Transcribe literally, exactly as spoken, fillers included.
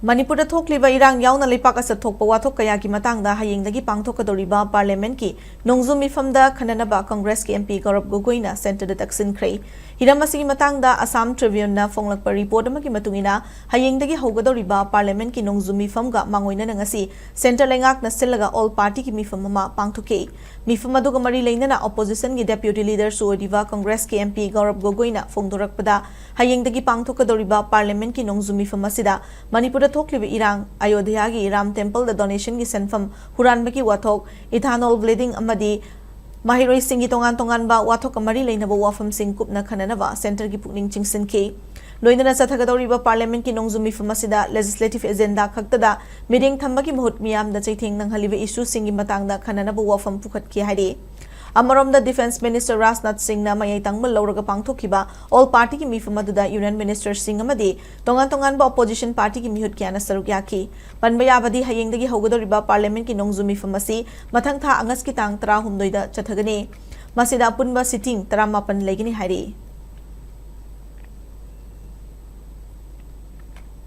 ꯃꯅꯤꯄꯨꯔꯗ ꯊꯣꯛꯂꯤꯕ ꯏꯔꯥꯡ ꯌꯥꯎꯅ ꯂꯩꯄꯥꯛ ꯑꯆꯠ ꯊꯣꯛꯄ ꯋꯥꯊꯣꯛ ꯀꯌꯥꯒꯤ ꯃꯇꯥꯡꯗ ꯍꯌꯦꯡꯗꯒꯤ ꯄꯥꯡꯊꯣꯛꯀꯗꯧꯔꯤꯕ ꯄꯥꯔꯂꯤꯌꯥꯃꯦꯟꯠꯀꯤ ꯅꯣꯡꯖꯨ ꯃꯤꯐꯝꯗ ꯈꯟꯅꯅꯕ ꯀꯪꯒ꯭ꯔꯦꯁꯀꯤ MP ꯒꯧꯔꯕ ꯒꯣꯒꯣꯏꯅ ꯁꯦꯟꯇꯔꯗ ꯇꯛꯁꯤꯟꯈ꯭ꯔꯦ꯫ ꯍꯤꯔꯝ ꯑꯁꯤꯒꯤ ꯃꯇꯥꯡꯗ ꯑꯁꯥꯝ ꯇ꯭ꯔꯤꯕ꯭ꯌꯨꯟꯅ ꯐꯣꯡꯂꯛꯄ ꯔꯤꯄꯣꯔꯠ ꯑꯃꯒꯤ ꯃꯇꯨꯡ ꯏꯟꯅ, ꯍꯌꯦꯡꯗꯒꯤ ꯍꯧꯒꯗꯧꯔꯤꯕ ꯄꯥꯔꯂꯤꯌꯥꯃꯦꯟꯠꯀꯤ ꯅꯣꯡꯖꯨ ꯃꯤꯐꯝꯒ ꯃꯥꯡꯑꯣꯏꯅꯅ ꯉꯁꯤ ꯁꯦꯟꯇꯔ ꯂꯩꯉꯥꯛꯅ ꯁꯤꯜꯂꯒ ꯑꯣꯜ ꯄꯥꯔꯇꯤꯒꯤ ꯃꯤꯐꯝ ꯑꯃ ꯄꯥꯡꯊꯣꯛꯈꯤ꯫ ꯃꯤꯐꯝ ꯑꯗꯨꯒ ꯃꯔꯤ ꯂꯩꯅꯅ ꯑꯣꯄꯣꯖꯤꯁꯟꯒꯤ ꯗꯦꯄ꯭ꯌꯨꯇꯤ ꯂꯤꯗꯔꯁꯨ ꯑꯣꯏꯔꯤꯕ ꯀꯪꯒ꯭ꯔꯦꯁꯀꯤ MP ꯒꯧꯔꯕ ꯒꯣꯒꯣꯏꯅ ꯐꯣꯡꯗꯣꯔꯛꯄꯗ, ꯍꯌꯦꯡꯗꯒꯤ ꯄꯥꯡꯊꯣꯛꯀꯗꯧꯔꯤꯕ ꯄꯥꯔꯂꯤꯌꯥꯃꯦꯟꯠꯀꯤ ꯅꯣꯡꯖꯨ ꯃꯤꯐꯝ ꯑꯁꯤꯗ ꯃꯅꯤꯄꯨꯔꯗ ꯊꯣꯛꯂꯤꯕ ꯏꯔꯥꯡ, ꯑꯌꯣꯙ꯭ꯌꯥꯒꯤ ꯔꯥꯝ ꯇꯦꯝꯄꯜꯗ ꯗꯣꯅꯦꯁꯟꯒꯤ ꯁꯦꯟꯐꯝ ꯍꯨꯔꯥꯟꯕꯒꯤ ꯋꯥꯊꯣꯛ, ꯏꯊꯥꯅꯣꯜ ꯕ꯭ꯂꯤꯗꯤꯡ ꯑꯃꯗꯤ ꯃꯍꯩꯔꯣꯏꯁꯤꯡꯒꯤ ꯇꯣꯉꯥꯟ ꯇꯣꯉꯥꯟꯕ ꯋꯥꯊꯣꯛꯀ ꯃꯔꯤ ꯂꯩꯅꯕ ꯋꯥꯐꯝꯁꯤꯡ ꯀꯨꯞꯅ ꯈꯟꯅꯅꯕ ꯁꯦꯟꯇꯔꯒꯤ ꯄꯨꯛꯅꯤꯡ ꯆꯤꯡꯁꯤꯟꯈꯤ꯫ ꯂꯣꯏꯅꯅ ꯆꯠꯊꯒꯗꯧꯔꯤꯕ ꯄꯥꯔꯂꯤꯌꯥꯃꯦꯟꯠꯀꯤ ꯅꯣꯡꯖꯨ ꯃꯤꯐꯝ ꯑꯁꯤꯗ ꯂꯦꯖꯤꯁꯂꯦꯇꯤꯚ ꯑꯦꯖꯦꯟꯗꯥ ꯈꯛꯇꯗ ꯃꯤꯠꯌꯦꯡ ꯊꯝꯕꯒꯤ ꯃꯍꯨꯠ ꯃꯤꯌꯥꯝꯗ ꯆꯩꯊꯦꯡ ꯅꯪꯍꯜꯂꯤꯕ ꯏꯁꯨꯁꯤꯡꯒꯤ ꯃꯇꯥꯡꯗ ꯈꯟꯅꯅꯕ ꯋꯥꯐꯝ ꯄꯨꯈꯠꯈꯤ ꯍꯥꯏꯔꯤ꯫ ꯑꯃꯔꯣꯝꯗ, ꯗꯤꯐꯦꯟꯁ ꯃꯤꯅꯤꯁꯇꯔ ꯔꯥꯖꯅꯥꯊ ꯁꯤꯡꯅ ꯃꯌꯥꯏ ꯇꯪꯕ ꯂꯧꯔꯒ ꯄꯥꯡꯊꯣꯛꯈꯤꯕ ꯑꯣꯜ ꯄꯥꯔꯇꯤꯒꯤ ꯃꯤꯐꯝ ꯑꯗꯨꯗ ꯌꯨꯅꯤꯌꯟ ꯃꯤꯅꯤꯁꯇꯔꯁꯤꯡ ꯑꯃꯗꯤ ꯇꯣꯉꯥꯟ ꯇꯣꯉꯥꯟꯕ ꯑꯣꯄꯣꯖꯤꯁꯟ ꯄꯥꯔꯇꯤꯒꯤ ꯃꯤꯍꯨꯠ ꯀꯌꯥꯅ ꯁꯔꯨꯛ ꯌꯥꯈꯤ꯫ ꯄꯟꯕ ꯌꯥꯕꯗꯤ, ꯍꯌꯦꯡꯗꯒꯤ ꯍꯧꯒꯗꯧꯔꯤꯕ ꯄꯥꯔꯂꯤꯌꯥꯃꯦꯟꯠꯀꯤ ꯅꯣꯡꯖꯨ ꯃꯤꯐꯝ ꯑꯁꯤ ꯃꯊꯪ ꯊꯥ ꯑꯥꯒꯁꯀꯤ ꯇꯥꯡ ꯇꯔꯥꯍꯨꯝꯗꯣꯏꯗ ꯆꯠꯊꯒꯅꯤ꯫ ꯃꯁꯤꯗ ꯑꯄꯨꯟꯕ ꯁꯤꯇꯤꯡ ꯇꯔꯥꯃꯥꯄꯟ ꯂꯩꯒꯅꯤ ꯍꯥꯏꯔꯤ꯫